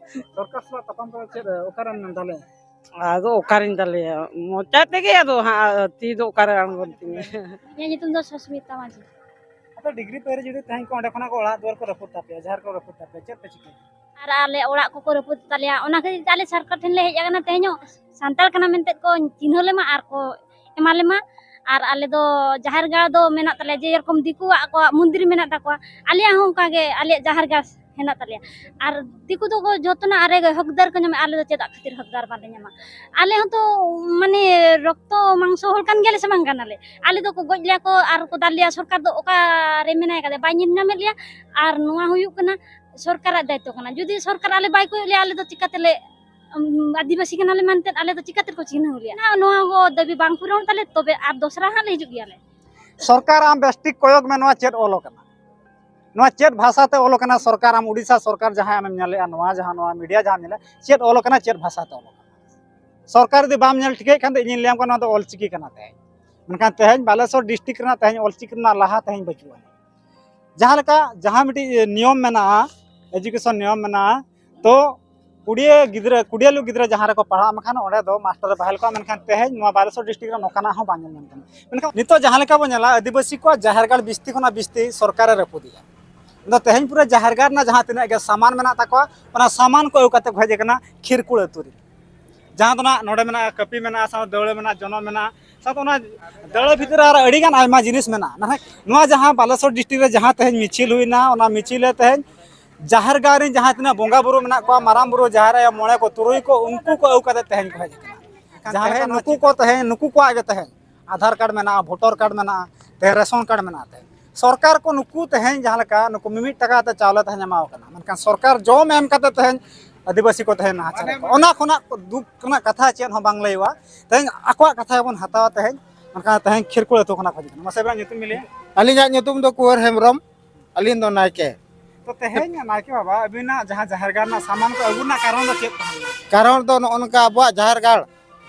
ᱥᱚᱨᱠᱟᱨ ᱥᱟᱞᱟᱜ ᱛᱟᱯᱟᱢ ᱠᱟᱛᱮ ᱪᱮᱫ, ᱚᱠᱟᱨᱮᱢ ᱫᱟᱞᱮᱭᱟ? ᱟᱫᱚ ᱚᱠᱟᱨᱮᱧ ᱫᱟᱞᱮᱭᱟ, ᱢᱚᱪᱟ ᱛᱮᱜᱮ ᱟᱫᱚ ᱦᱟᱸᱜ ᱛᱤ ᱫᱚ ᱚᱠᱟᱨᱮ ᱟᱬᱜᱚᱱ ᱛᱤᱧᱟ᱾ ᱤᱧᱟᱹᱜ ᱧᱩᱛᱩᱢ ᱫᱚ ᱥᱚᱥᱢᱤᱛᱟ ᱢᱟᱹᱡᱷᱤ᱾ ᱟᱯᱮ ᱰᱤᱜᱽᱨᱤ ᱯᱟᱹᱭ ᱨᱮ ᱡᱩᱫᱤ ᱛᱮᱦᱮᱧ ᱠᱚ ᱚᱸᱰᱮ ᱠᱷᱚᱱᱟᱜ ᱠᱚ ᱚᱲᱟᱜ ᱫᱩᱣᱟᱹᱨ ᱠᱚ ᱨᱟᱹᱯᱩᱫ ᱛᱟᱯᱮᱭᱟ, ᱡᱟᱦᱮᱨ ᱠᱚ ᱨᱟᱹᱯᱩᱫ ᱛᱟᱯᱮᱭᱟ, ᱪᱮᱫ ᱯᱮ ᱪᱤᱠᱟᱹᱭᱟ? ᱟᱨ ᱟᱞᱮ ᱚᱲᱟᱜ ᱠᱚᱠᱚ ᱨᱟᱹᱯᱩᱫ ᱛᱟᱞᱮᱭᱟ, ᱚᱱᱟ ᱠᱷᱟᱹᱛᱤᱨ ᱛᱮ ᱟᱞᱮ ᱥᱚᱨᱠᱟᱨ ᱴᱷᱮᱱ ᱞᱮ ᱦᱮᱡ ᱟᱠᱟᱱᱟ ᱛᱮᱦᱮᱧᱚᱜ, ᱥᱟᱱᱛᱟᱲ ᱠᱟᱱᱟ ᱢᱮᱱᱛᱮ ᱠᱚ ᱪᱤᱱᱦᱟᱹ ᱞᱮᱢᱟ ᱟᱨ ᱠᱚ ᱮᱢᱟ ᱞᱮᱢᱟ᱾ ᱟᱨ ᱟᱞᱮ ᱫᱚ ᱡᱟᱦᱮᱨ ᱜᱟᱲ ᱫᱚ ᱢᱮᱱᱟᱜ ᱛᱟᱞᱮᱭᱟ, ᱡᱮᱨᱚᱠᱚᱢ ᱫᱤᱠᱩᱣᱟᱜ ᱟᱠᱚᱣᱟᱜ ᱢᱚᱱᱫᱤᱨ ᱢᱮᱱᱟᱜ ᱛᱟᱠᱚᱣᱟ, ᱟᱞᱮᱭᱟᱜ ᱦᱚᱸ ᱚᱱᱠᱟ ᱜᱮ ᱟᱞᱮᱭᱟᱜ ᱡᱟᱦᱮᱨ ᱜᱟᱲ ᱦᱮᱱᱟᱜ ᱛᱟᱞᱮᱭᱟ᱾ ᱟᱨ ᱫᱤᱠᱩ ᱫᱚᱠᱚ ᱡᱚᱛᱚᱱᱟᱜ ᱟᱨᱮ ᱦᱚᱠᱫᱟᱨ ᱠᱚ ᱧᱟᱢᱟ, ᱟᱞᱮ ᱫᱚ ᱪᱮᱫᱟᱜ ᱠᱷᱟᱹᱛᱤᱨ ᱦᱚᱠᱫᱟᱨ ᱵᱟᱞᱮ ᱧᱟᱢᱟ? ᱟᱞᱮ ᱦᱚᱸᱛᱚ ᱢᱟᱱᱮ ᱨᱚᱠᱛᱚ ᱢᱟᱝᱥᱚ ᱦᱚᱲ ᱠᱟᱱ ᱜᱮᱭᱟᱞᱮ ᱥᱮ ᱵᱟᱝ ᱠᱟᱱᱟᱞᱮ? ᱟᱞᱮ ᱫᱚᱠᱚ ᱜᱚᱡ ᱞᱮᱭᱟ ᱠᱚ ᱟᱨ ᱠᱚ ᱫᱟᱞ ᱞᱮᱭᱟ, ᱥᱚᱨᱠᱟᱨ ᱫᱚ ᱚᱠᱟᱨᱮ ᱢᱮᱱᱟᱭ ᱠᱟᱫᱮ? ᱵᱟᱭ ᱧᱮᱞ ᱧᱟᱢᱮᱫ ᱞᱮᱭᱟ᱾ ᱟᱨ ᱱᱚᱣᱟ ᱦᱩᱭᱩᱜ ᱠᱟᱱᱟ ᱥᱚᱨᱠᱟᱨᱟᱜ ᱫᱟᱭᱤᱛᱛᱚ ᱠᱟᱱᱟ᱾ ᱡᱩᱫᱤ ᱥᱚᱨᱠᱟᱨ ᱟᱞᱮ ᱵᱟᱭ ᱠᱚᱭᱚᱜ ᱞᱮᱭᱟ, ᱟᱞᱮ ᱫᱚ ᱪᱤᱠᱟᱹ ᱛᱮᱞᱮ, ᱩᱢ, ᱟᱹᱫᱤᱵᱟᱹᱥᱤ ᱠᱟᱱᱟᱞᱮ ᱢᱮᱱᱛᱮ ᱟᱞᱮ ᱫᱚ ᱪᱤᱠᱟᱹ ᱛᱮᱠᱚ ᱪᱤᱱᱦᱟᱹᱣ ᱞᱮᱭᱟ? ᱱᱚᱣᱟ ᱠᱚ ᱫᱟᱹᱵᱤ ᱵᱟᱝ ᱯᱩᱨᱚᱱ ᱛᱟᱞᱮ, ᱛᱚᱵᱮ ᱟᱨ ᱫᱚᱥᱨᱟ ᱦᱟᱸᱜ ᱞᱮ ᱦᱤᱡᱩᱜ ᱜᱮᱭᱟᱞᱮ᱾ ᱥᱚᱨᱠᱟᱨ ᱟᱢ ᱵᱮᱥ ᱴᱷᱤᱠ ᱠᱚᱭᱚᱜ ᱢᱮ, ᱱᱚᱣᱟ ᱪᱮᱫ ᱚᱞ ᱟᱠᱟᱱᱟ? ᱱᱚᱣᱟ ᱪᱮᱫ ᱵᱷᱟᱥᱟ ᱛᱮ ᱚᱞ ᱟᱠᱟᱱᱟ? ᱥᱚᱨᱠᱟᱨ, ᱟᱢ ᱩᱰᱤᱥᱟ ᱥᱚᱨᱠᱟᱨ ᱡᱟᱦᱟᱸ ᱟᱢᱮᱢ ᱧᱮᱞᱮᱜᱼᱟ, ᱱᱚᱣᱟ ᱡᱟᱦᱟᱸ ᱱᱚᱣᱟ ᱢᱤᱰᱤᱭᱟ ᱡᱟᱦᱟᱸᱢ ᱧᱮᱞᱮᱜᱼᱟ, ᱪᱮᱫ ᱚᱞ ᱟᱠᱟᱱᱟ, ᱪᱮᱫ ᱵᱷᱟᱥᱟ ᱛᱮ ᱚᱞ ᱟᱠᱟᱱᱟ? ᱥᱚᱨᱠᱟᱨ ᱡᱩᱫᱤ ᱵᱟᱢ ᱧᱮᱞ ᱴᱷᱤᱠᱟᱹᱭᱮᱫ ᱠᱷᱟᱱ ᱫᱚ ᱤᱧᱤᱧ ᱞᱟᱹᱭᱟᱢ ᱠᱟᱱᱟ, ᱱᱚᱣᱟ ᱫᱚ ᱚᱞᱪᱤᱠᱤ ᱠᱟᱱᱟ ᱛᱮᱦᱮᱧ᱾ ᱢᱮᱱᱠᱷᱟᱱ ᱛᱮᱦᱮᱧ ᱵᱟᱞᱮᱥᱚᱨ ᱰᱤᱥᱴᱨᱤᱠᱴ ᱨᱮᱱᱟᱜ ᱛᱮᱦᱮᱧ ᱚᱞᱪᱤᱠᱤ ᱨᱮᱱᱟᱜ ᱞᱟᱦᱟ ᱛᱮᱦᱮᱧ ᱵᱟᱹᱪᱩᱜᱼᱟ᱾ ᱡᱟᱦᱟᱸ ᱞᱮᱠᱟ, ᱡᱟᱦᱟᱸ ᱢᱤᱫᱴᱤᱡ ᱱᱤᱭᱚᱢ ᱢᱮᱱᱟᱜᱼᱟ, ᱮᱡᱩᱠᱮᱥᱚᱱ ᱱᱤᱭᱚᱢ ᱢᱮᱱᱟᱜᱼᱟ, ᱛᱚ ᱠᱩᱲᱤᱭᱟᱹ ᱜᱤᱫᱽᱨᱟᱹ, ᱠᱩᱲᱤᱭᱟᱹ ᱞᱩ ᱜᱤᱫᱽᱨᱟᱹ ᱡᱟᱦᱟᱸ ᱨᱮᱠᱚ ᱯᱟᱲᱦᱟᱜ ᱢᱮᱠᱷᱟᱱ ᱚᱸᱰᱮ ᱫᱚ ᱢᱟᱥᱴᱟᱨ ᱮ ᱵᱟᱦᱟᱞ ᱠᱚᱣᱟ, ᱢᱮᱱᱠᱷᱟᱱ ᱛᱮᱦᱮᱧ ᱱᱚᱣᱟ ᱵᱟᱞᱮᱥᱚᱨ ᱰᱤᱥᱴᱨᱤᱠᱴ ᱨᱮ ᱱᱚᱝᱠᱟᱱᱟᱜ ᱦᱚᱸ ᱵᱟᱝ ᱧᱮᱞ ᱧᱟᱢ ᱠᱟᱱᱟ᱾ ᱢᱮᱱᱠᱷᱟᱱ ᱱᱤᱛᱚᱜ ᱡᱟᱦᱟᱸ ᱞᱮᱠᱟ ᱵᱚᱱ ᱧᱮᱞᱟ, ᱟᱹᱫᱤᱵᱟᱹᱥᱤ ᱠᱚᱣᱟᱜ ᱡᱟᱦᱮᱨ ᱜᱟᱲ ᱵᱤᱥᱛᱤ ᱠᱷᱚᱱᱟᱜ ᱵᱤᱥᱛᱤ ᱥᱚᱨᱠᱟᱨᱮ ᱨᱟᱹᱯᱩᱫᱮᱜᱼᱟ᱾ ᱟᱫᱚ ᱛᱮᱦᱮᱧ ᱯᱩᱨᱟᱹ ᱡᱟᱦᱮᱨ ᱜᱟᱲ ᱨᱮᱱᱟᱜ ᱡᱟᱦᱟᱸ ᱛᱤᱱᱟᱹᱜ ᱜᱮ ᱥᱟᱢᱟᱱ ᱢᱮᱱᱟᱜ ᱛᱟᱠᱚᱣᱟ, ᱚᱱᱟ ᱥᱟᱢᱟᱱ ᱠᱚ ᱟᱹᱜᱩ ᱠᱟᱛᱮ ᱠᱚ ᱦᱮᱡ ᱟᱠᱟᱱᱟ ᱠᱷᱤᱨᱠᱩᱲ ᱟᱹᱛᱩ ᱨᱮ᱾ ᱡᱟᱦᱟᱸ ᱫᱚ ᱱᱟᱜ ᱱᱚᱰᱮ ᱢᱮᱱᱟᱜᱼᱟ, ᱠᱟᱹᱯᱤ ᱢᱮᱱᱟᱜᱼᱟ, ᱥᱟᱶ ᱫᱟᱹᱣᱲᱟᱹ ᱢᱮᱱᱟᱜᱼᱟ, ᱡᱚᱱᱚᱜ ᱢᱮᱱᱟᱜᱼᱟ, ᱥᱟᱶᱛᱮ ᱚᱱᱟ ᱫᱟᱹᱣᱲᱟᱹ ᱵᱷᱤᱛᱤᱨ ᱨᱮ ᱟᱨ ᱟᱹᱰᱤ ᱜᱟᱱ ᱟᱭᱢᱟ ᱡᱤᱱᱤᱥ ᱢᱮᱱᱟᱜᱼᱟ᱾ ᱢᱮᱱᱠᱷᱟᱱ ᱱᱚᱣᱟ ᱡᱟᱦᱟᱸ ᱵᱟᱞᱮᱥᱚᱨ ᱰᱤᱥᱴᱨᱤᱠᱴ ᱨᱮ ᱡᱟᱦᱟᱸ ᱛᱮᱦᱮᱧ ᱢᱤᱪᱷᱤᱞ ᱦᱩᱭᱱᱟ, ᱚᱱᱟ ᱢᱤᱪᱷᱤᱞ ᱨᱮ ᱛᱮᱦᱮᱧ ᱡᱟᱦᱮᱨ ᱜᱟᱲ ᱨᱮᱱ ᱡᱟᱦᱟᱸ ᱛᱤᱱᱟᱹᱜ ᱵᱚᱸᱜᱟ ᱵᱩᱨᱩ ᱢᱮᱱᱟᱜ ᱠᱚᱣᱟ, ᱢᱟᱨᱟᱝ ᱵᱩᱨᱩ, ᱡᱟᱦᱮᱨ ᱟᱭᱳ, ᱢᱚᱬᱮ ᱠᱚ, ᱛᱩᱨᱩᱭ ᱠᱚ, ᱩᱱᱠᱩ ᱠᱚ ᱟᱹᱜᱩ ᱠᱟᱛᱮ ᱛᱮᱦᱮᱧ ᱠᱚ ᱦᱮᱡ ᱟᱠᱟᱱᱟ᱾ ᱡᱟᱦᱟᱸ ᱞᱮᱠᱟ ᱱᱩᱠᱩ ᱠᱚ ᱛᱮᱦᱮᱧ, ᱱᱩᱠᱩ ᱠᱚᱣᱟᱜ ᱜᱮ ᱛᱮᱦᱮᱧ ᱟᱫᱷᱟᱨ ᱠᱟᱨᱰ ᱢᱮᱱᱟᱜᱼᱟ, ᱵᱷᱳᱴᱟᱨ ᱠᱟᱨᱰ ᱢᱮᱱᱟᱜᱼᱟ, ᱛᱮᱦᱮᱧ ᱨᱮᱥᱚᱱ ᱠᱟᱨᱰ ᱢᱮᱱᱟᱜᱼᱟ᱾ ᱛᱮᱦᱮᱧ ᱥᱚᱨᱠᱟᱨ ᱠᱚ ᱱᱩᱠᱩ ᱛᱮᱦᱮᱧ ᱡᱟᱦᱟᱸ ᱞᱮᱠᱟ ᱱᱩᱠᱩ ᱢᱤᱢᱤᱫ ᱴᱟᱠᱟ ᱠᱟᱛᱮ ᱪᱟᱣᱞᱮ ᱛᱮᱦᱮᱧ ᱮᱢᱟᱣ ᱠᱟᱱᱟ, ᱢᱮᱱᱠᱷᱟᱱ ᱥᱚᱨᱠᱟᱨ ᱡᱚᱢ ᱮᱢ ᱠᱟᱛᱮ ᱛᱮᱦᱮᱧ ᱟᱹᱫᱤᱵᱟᱹᱥᱤ ᱠᱚ ᱛᱮᱦᱮᱧ ᱱᱟᱦᱟᱪᱟᱨᱮᱫ ᱠᱚᱣᱟ᱾ ᱚᱱᱟ ᱠᱷᱚᱱᱟᱜ ᱫᱩᱠ ᱨᱮᱱᱟᱜ ᱠᱟᱛᱷᱟ ᱪᱮᱫ ᱦᱚᱸ ᱵᱟᱝ ᱞᱟᱹᱭᱚᱜᱼᱟ᱾ ᱛᱮᱦᱮᱧ ᱟᱠᱚᱣᱟᱜ ᱠᱟᱛᱷᱟ ᱜᱮᱵᱚᱱ ᱦᱟᱛᱟᱣᱟ᱾ ᱛᱮᱦᱮᱧ ᱢᱮᱱᱠᱷᱟᱱ ᱛᱮᱦᱮᱧ ᱠᱷᱤᱨᱠᱩᱲ ᱟᱹᱛᱩ ᱠᱷᱚᱱᱟᱜ ᱠᱚ ᱦᱤᱡᱩᱜ ᱠᱟᱱᱟ᱾ ᱢᱟᱥᱮ ᱟᱵᱮᱱᱟᱜ ᱧᱩᱛᱩᱢ ᱵᱤᱱ ᱞᱟᱹᱭᱟ? ᱟᱹᱞᱤᱧᱟᱜ ᱧᱩᱛᱩᱢ ᱫᱚ ᱠᱩᱸᱣᱟᱨ ᱦᱮᱢᱵᱨᱚᱢ, ᱟᱹᱞᱤᱧ ᱫᱚ ᱱᱟᱭᱠᱮ᱾ ᱛᱚ ᱛᱮᱦᱮᱧ ᱱᱟᱭᱠᱮ ᱵᱟᱵᱟ, ᱟᱹᱵᱤᱱᱟᱜ ᱡᱟᱦᱟᱸ ᱡᱟᱦᱮᱨ ᱜᱟᱲ ᱨᱮᱱᱟᱜ ᱥᱟᱢᱟᱱ ᱠᱚ ᱟᱹᱜᱩ ᱨᱮᱱᱟᱜ ᱠᱟᱨᱚᱱ ᱫᱚ ᱪᱮᱫ ᱛᱟᱦᱮᱸ ᱞᱮᱱᱟ? ᱠᱟᱨᱚᱱ ᱫᱚ ᱱᱚᱜᱼᱚ ᱱᱚᱝᱠᱟ ᱟᱵᱚᱣᱟᱜ ᱡᱟᱦᱮᱨ ᱜᱟᱲ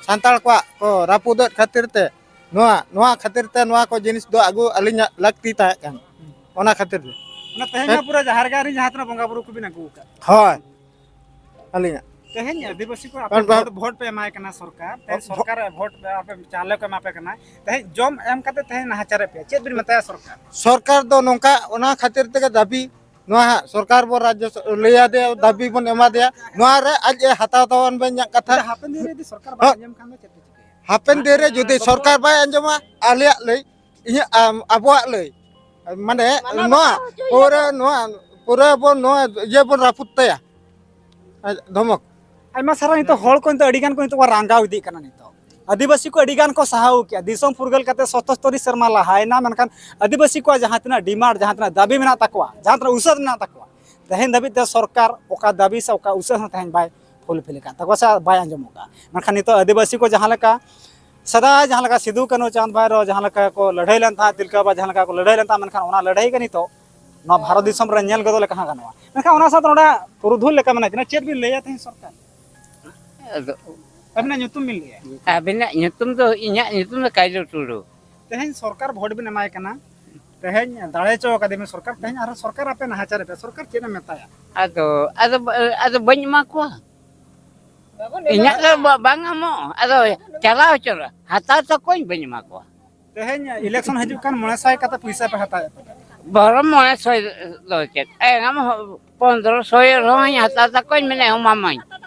ᱥᱟᱱᱛᱟᱲ ᱠᱚᱣᱟᱜ ᱠᱚ ᱨᱟᱹᱯᱩᱫᱮᱫ ᱠᱷᱟᱹᱛᱤᱨ ᱛᱮ, ᱱᱚᱣᱟ, ᱱᱚᱣᱟ ᱠᱷᱟᱹᱛᱤᱨ ᱛᱮ ᱱᱚᱣᱟ ᱠᱚ ᱡᱤᱱᱤᱥ ᱫᱚ ᱟᱹᱜᱩ ᱟᱹᱞᱤᱧᱟᱜ ᱞᱟᱹᱠᱛᱤ ᱛᱟᱦᱮᱸ ᱠᱟᱱᱟ, ᱚᱱᱟ ᱠᱷᱟᱹᱛᱤᱨ ᱛᱮ᱾ ᱚᱱᱟ ᱛᱮᱦᱮᱧ ᱢᱟ ᱯᱩᱨᱟᱹ ᱡᱟᱦᱮᱨ ᱜᱟᱲ ᱨᱮ ᱡᱟᱦᱟᱸ ᱛᱤᱱᱟᱹᱜ ᱵᱚᱸᱜᱟ ᱵᱩᱨᱩ ᱠᱚᱵᱤᱱ ᱟᱹᱜᱩ ᱟᱠᱟᱫ᱾ ᱦᱳᱭ, ᱟᱹᱞᱤᱧᱟᱜ᱾ ᱛᱮᱦᱮᱧ ᱟᱹᱫᱤᱵᱟᱹᱥᱤ ᱠᱚ ᱟᱯᱮ ᱵᱟᱝ, ᱵᱟᱝ᱾ ᱵᱷᱳᱴ, ᱵᱷᱳᱴ ᱯᱮ ᱮᱢᱟᱭ ᱠᱟᱱᱟ ᱥᱚᱨᱠᱟᱨ, ᱛᱮᱦᱮᱧ ᱵᱷᱳ-, ᱥᱚᱨᱠᱟᱨ ᱵᱷᱳᱴ ᱟᱯᱮ ᱪᱟᱣᱞᱮ ᱠᱚ ᱮᱢᱟ ᱯᱮ ᱠᱟᱱᱟ, ᱛᱮᱦᱮᱧ ᱡᱚᱢ ᱮᱢ ᱠᱟᱛᱮ ᱛᱮᱦᱮᱧ ᱱᱟᱦᱟᱪᱟᱨᱮᱫ ᱯᱮᱭᱟ, ᱪᱮᱫ ᱵᱤᱱ ᱢᱮᱛᱟᱭᱟ ᱥᱚᱨᱠᱟᱨ? ᱥᱚᱨᱠᱟᱨ ᱫᱚ ᱱᱚᱝᱠᱟ, ᱚᱱᱟ ᱠᱷᱟᱹᱛᱤᱨ ᱛᱮᱜᱮ ᱫᱟᱹᱵᱤ, ᱱᱚᱣᱟ ᱦᱟᱸᱜ ᱥᱚᱨᱠᱟᱨ ᱵᱚᱱ ᱨᱟᱡᱽᱡᱚ ᱥᱚ-, ᱞᱟᱹᱭ ᱟᱫᱮᱭᱟ, ᱫᱟᱹᱵᱤ ᱵᱚᱱ ᱮᱢᱟ ᱫᱮᱭᱟ, ᱱᱚᱣᱟ ᱨᱮ ᱟᱡ ᱮ ᱦᱟᱛᱟᱣ ᱛᱟᱵᱚᱱ ᱵᱮᱱ ᱤᱧᱟᱹᱜ ᱠᱟᱛᱷᱟ᱾ ᱟᱪᱪᱷᱟ, ᱦᱟᱯᱮᱱ ᱫᱤᱱ ᱨᱮ ᱡᱩᱫᱤ ᱥᱚᱨᱠᱟᱨ ᱵᱟᱭ ᱦᱚᱸ᱾ ᱟᱸᱡᱚᱢ ᱠᱷᱟᱱ ᱫᱚ ᱪᱮᱫ ᱯᱮ ᱪᱤᱠᱟᱹᱭᱟ? ᱦᱟᱯᱮᱱ ᱫᱤᱱ ᱨᱮ ᱡᱩᱫᱤ ᱥᱚᱨᱠᱟᱨ ᱵᱟᱭ ᱟᱸᱡᱚᱢᱟ, ᱟᱞᱮᱭᱟᱜ ᱞᱟᱹᱭ, ᱤᱧᱟᱹᱜ, ᱟᱢ, ᱟᱵᱚᱣᱟᱜ ᱞᱟᱹᱭ, ᱢᱟᱱᱮ ᱢᱟᱱᱟᱣ ᱱᱚᱣᱟ ᱵᱟᱛᱟᱣ ᱦᱚᱪᱚᱭ ᱯᱩᱨᱟᱹ ᱦᱩᱭᱩᱜᱼᱟ᱾ ᱱᱚᱣᱟ ᱯᱩᱨᱟᱹ ᱵᱚᱱ ᱱᱚᱣᱟ ᱤᱭᱟᱹ ᱵᱚᱱ ᱨᱟᱹᱯᱩᱫ ᱛᱟᱭᱟ, ᱟᱡ ᱫᱷᱚᱢᱚᱠ᱾ ᱟᱭᱢᱟ ᱥᱟᱨᱟ ᱱᱤᱛᱚᱜ ᱦᱚᱲ ᱠᱚ ᱱᱤᱛᱚᱜ ᱟᱹᱰᱤ ᱜᱟᱱ ᱠᱚ ᱱᱤᱛᱚᱜ ᱠᱚ ᱨᱟᱸᱜᱟᱣ ᱤᱫᱤᱜ ᱠᱟᱱᱟ᱾ ᱱᱤᱛᱚᱜ ᱟᱹᱫᱤᱵᱟᱹᱥᱤ ᱠᱚ ᱟᱹᱰᱤ ᱜᱟᱱ ᱠᱚ ᱥᱟᱦᱟᱣ ᱠᱮᱜᱼᱟ, ᱫᱤᱥᱚᱢ ᱯᱷᱩᱨᱜᱟᱹᱞ ᱠᱟᱛᱮ ᱥᱚᱛᱚᱥᱛᱚᱨᱤ ᱥᱮᱨᱢᱟ ᱞᱟᱦᱟᱭᱮᱱᱟ, ᱢᱮᱱᱠᱷᱟᱱ ᱟᱹᱫᱤᱵᱟᱹᱥᱤ ᱠᱚᱣᱟᱜ ᱡᱟᱦᱟᱸ ᱛᱤᱱᱟᱹᱜ ᱰᱤᱢᱟᱱᱰ, ᱡᱟᱦᱟᱸ ᱛᱤᱱᱟᱹᱜ ᱫᱟᱹᱵᱤ ᱢᱮᱱᱟᱜ ᱛᱟᱠᱚᱣᱟ, ᱡᱟᱦᱟᱸ ᱛᱤᱱᱟᱹᱜ ᱩᱥᱟᱹᱫ ᱢᱮᱱᱟᱜ ᱛᱟᱠᱚᱣᱟ, ᱛᱮᱦᱮᱧ ᱫᱷᱟᱹᱵᱤᱡ ᱛᱮ ᱥᱚᱨᱠᱟᱨ ᱚᱠᱟ ᱫᱟᱹᱵᱤ ᱥᱮ ᱚᱠᱟ ᱩᱥᱟᱹᱫ ᱦᱚᱸ ᱛᱮᱦᱮᱧ ᱵᱟᱭ ᱯᱷᱩᱞᱯᱷᱤᱞ ᱟᱠᱟᱫ ᱛᱟᱠᱚᱣᱟ ᱥᱮ ᱵᱟᱭ ᱟᱸᱡᱚᱢ ᱟᱠᱟᱫᱼᱟ᱾ ᱢᱮᱱᱠᱷᱟᱱ ᱱᱤᱛᱚᱜ ᱟᱹᱫᱤᱵᱟᱹᱥᱤ ᱠᱚ ᱡᱟᱦᱟᱸ ᱞᱮᱠᱟ ᱥᱮᱫᱟᱭ ᱡᱟᱦᱟᱸ ᱞᱮᱠᱟ ᱥᱤᱫᱩ ᱠᱟᱹᱱᱦᱩ ᱪᱟᱸᱫᱽ ᱵᱷᱟᱭᱨᱳ ᱡᱟᱦᱟᱸ ᱞᱮᱠᱟ ᱠᱚ ᱞᱟᱹᱲᱦᱟᱹᱭ ᱞᱮᱱ ᱛᱟᱦᱮᱸᱫ, ᱛᱤᱞᱠᱟᱹ ᱵᱟᱵᱟ ᱡᱟᱦᱟᱸ ᱞᱮᱠᱟ ᱠᱚ ᱞᱟᱹᱲᱦᱟᱹᱭ ᱞᱮᱱ ᱛᱟᱦᱮᱸᱫ, ᱢᱮᱱᱠᱷᱟᱱ ᱚᱱᱟ ᱞᱟᱹᱲᱦᱟᱹᱭ ᱜᱮ ᱱᱤᱛᱚᱜ ᱱᱚᱣᱟ ᱵᱷᱟᱨᱚᱛ ᱫᱤᱥᱚᱢ ᱨᱮ ᱧᱮᱞ ᱜᱚᱫᱚᱜ ᱞᱮᱠᱟ ᱦᱚᱸ ᱜᱟᱱᱚᱜᱼᱟ᱾ ᱢᱮᱱᱠᱷᱟᱱ ᱚᱱᱟ ᱥᱟᱶᱛᱮ ᱱᱚᱰᱮ ᱯᱩᱨᱩᱫᱷᱩᱞ ᱞᱮᱠᱟ ᱢᱮᱱᱟᱭ ᱠᱟᱱᱟ, ᱪᱮᱫ ᱵᱤᱱ ᱞᱟᱹᱭᱟ ᱛᱮᱦᱮᱧ ᱥᱚᱨᱠᱟᱨ? ᱟᱫᱚ ᱟᱹᱵᱤᱱᱟᱜ ᱧᱩᱛᱩᱢ ᱵᱤᱱ ᱞᱟᱹᱭᱟ? ᱟᱹᱵᱤᱱᱟᱜ ᱧᱩᱛᱩᱢ ᱫᱚ, ᱤᱧᱟᱹᱜ ᱧᱩᱛᱩᱢ ᱫᱚ ᱠᱟᱭᱨᱚ ᱴᱩᱰᱩ᱾ ᱛᱮᱦᱮᱧ ᱥᱚᱨᱠᱟᱨ ᱵᱷᱳᱴ ᱵᱤᱱ ᱮᱢᱟᱭ ᱠᱟᱱᱟ, ᱛᱮᱦᱮᱧ ᱫᱟᱲᱮ ᱦᱚᱪᱚ ᱟᱠᱟᱫᱮᱭᱟ ᱵᱤᱱ ᱥᱚᱨᱠᱟᱨ, ᱛᱮᱦᱮᱧ ᱟᱨᱦᱚᱸ ᱥᱚᱨᱠᱟᱨ ᱟᱯᱮ ᱱᱟᱦᱟᱪᱟᱨ ᱮᱫ ᱯᱮ, ᱥᱚᱨᱠᱟᱨ ᱪᱮᱫ ᱮᱢ ᱢᱮᱛᱟᱭᱟ? ᱟᱫᱚ, ᱟᱫᱚ, ᱟᱫᱚ ᱵᱟᱹᱧ ᱮᱢᱟ ᱠᱚᱣᱟ᱾ ᱤᱧᱟᱹᱜ ᱫᱚ ᱵᱟ-, ᱵᱟᱝ ᱮᱢᱚᱜ, ᱟᱫᱚ ᱪᱟᱞᱟᱣ ᱦᱚᱪᱚ ᱨᱮ ᱦᱟᱛᱟᱣ ᱛᱟᱠᱚᱧ, ᱵᱟᱹᱧ ᱮᱢᱟ ᱠᱚᱣᱟ᱾ ᱛᱮᱦᱮᱧ ᱤᱞᱮᱠᱥᱚᱱ ᱦᱤᱡᱩᱜ ᱠᱟᱱ, ᱢᱚᱬᱮ ᱥᱟᱭ ᱠᱟᱛᱮ ᱯᱚᱭᱥᱟ ᱯᱮ ᱦᱟᱛᱟᱣᱮᱫ ᱛᱟᱵᱮᱱᱟ᱾ ᱵᱚᱨᱚᱝ ᱢᱚᱬᱮ ᱥᱟᱭ ᱫᱚ ᱪᱮᱫ, ᱮᱢ ᱦᱚᱸ ᱯᱚᱱᱫᱽᱨᱚ ᱥᱚ ᱨᱮᱦᱚᱸᱧ ᱦᱟᱛᱟᱣ ᱛᱟᱠᱚᱣᱟᱧ, ᱢᱮᱱᱟ ᱮᱢᱟᱢᱟᱹᱧ᱾